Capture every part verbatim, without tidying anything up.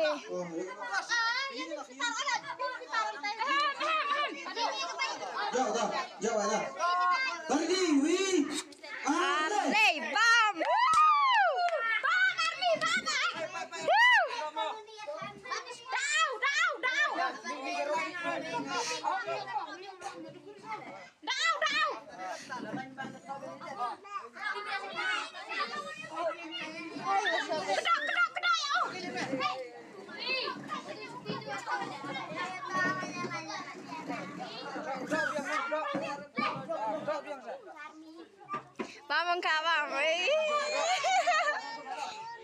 Jauh, jauh, jauh, jauh. Ready, we are ready. Bam. Bam, army, bam. Woo. Down, down, down. Down, down. Kedok, kedok, kedok, ya. Bam, bam ka, bam. Ei.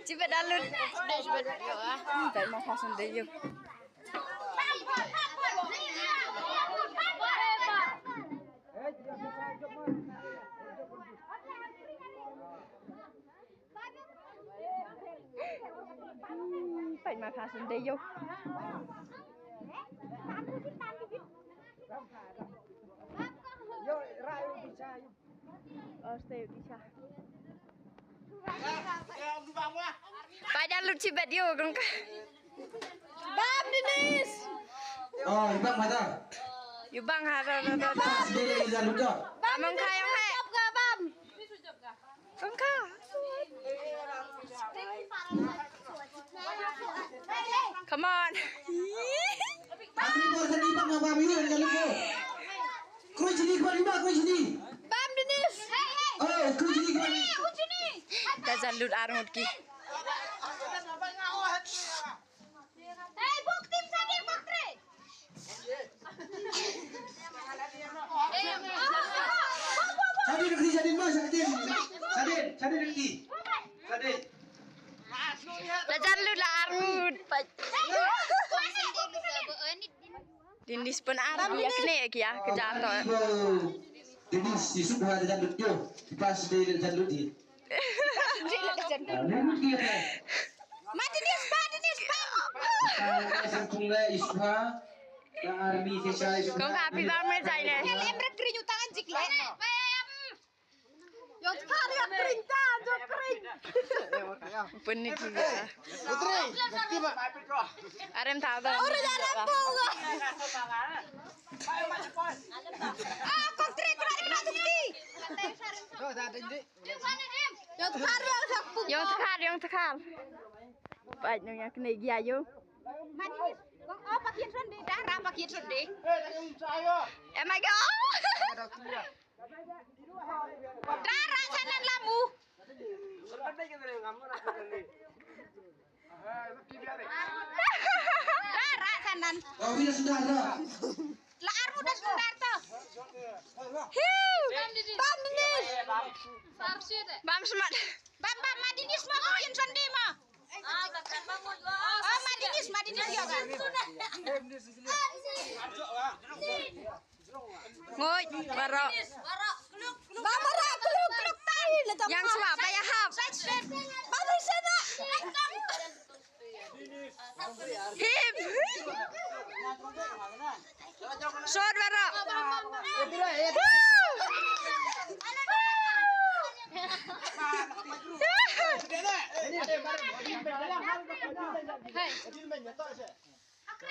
Chibat da lut. Dai chibat yo ah. Dai ma fasun dai yo. Peit ma ka sum dei ïoh. Ïoh rai u bicha ïoh. Or se u bicha. Peit da lut chi bet ïoh kong ka. Bam Dinis. Oh, ibang mata. Ibang ha da da da da. Pas dia ila luka. Bam Dinis. Bam. Kong ka. Come on. Atri por sani bang bam yu ila luka. Koi sini koi lima koi sini. Bam Dinis. Oh, koi sini koi. Da jan lut ar ngut ki. Hey, buk tim sani buk tre. Sadin rkti, sadin ma, sadin. Sadin, sadin rkti. Sadin. La jan lut la ar ngut. Dinis pun ar biak ne kia kejar to. Dinis, isuk ha jan lut yo. Pas de jan lut di. Madinis, madinis, bam. Kong ka pi bam me jai ne. Em rek kri ju tangan jik le. Yo kar ya kri ta, yo kri. Pun ni ki ya. Putri, bukti ba. Arem ta ba. Ora ya rek to. Ah, kong tri kra kra tukti. Do da ding di. Yong tkhar, yong tkhar. Yong tkhar, yong tkhar. Bait nong ïa kne gia yo. Mani, kong o pakit ron de, dara pakit ron de. Oh my God. Dara sanan lamu. Dara sanan. Kau bila sudah ada. La armu da sundar to. Hiu. Bam Dinis. Bam smat. Bam bam Madinis ma ko yin sandi ma. Oh Madinis, Madinis ya kan. Ngoi, baro. Bam baro kluk kluk tai le. Yang swa payah hap. Baru sana. Him. Shot baro.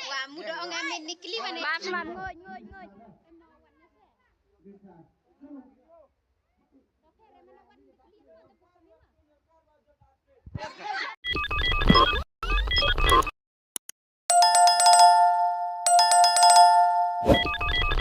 Wa muda ong amin nikli mane. Bam smat ngoj ngoj ngoj.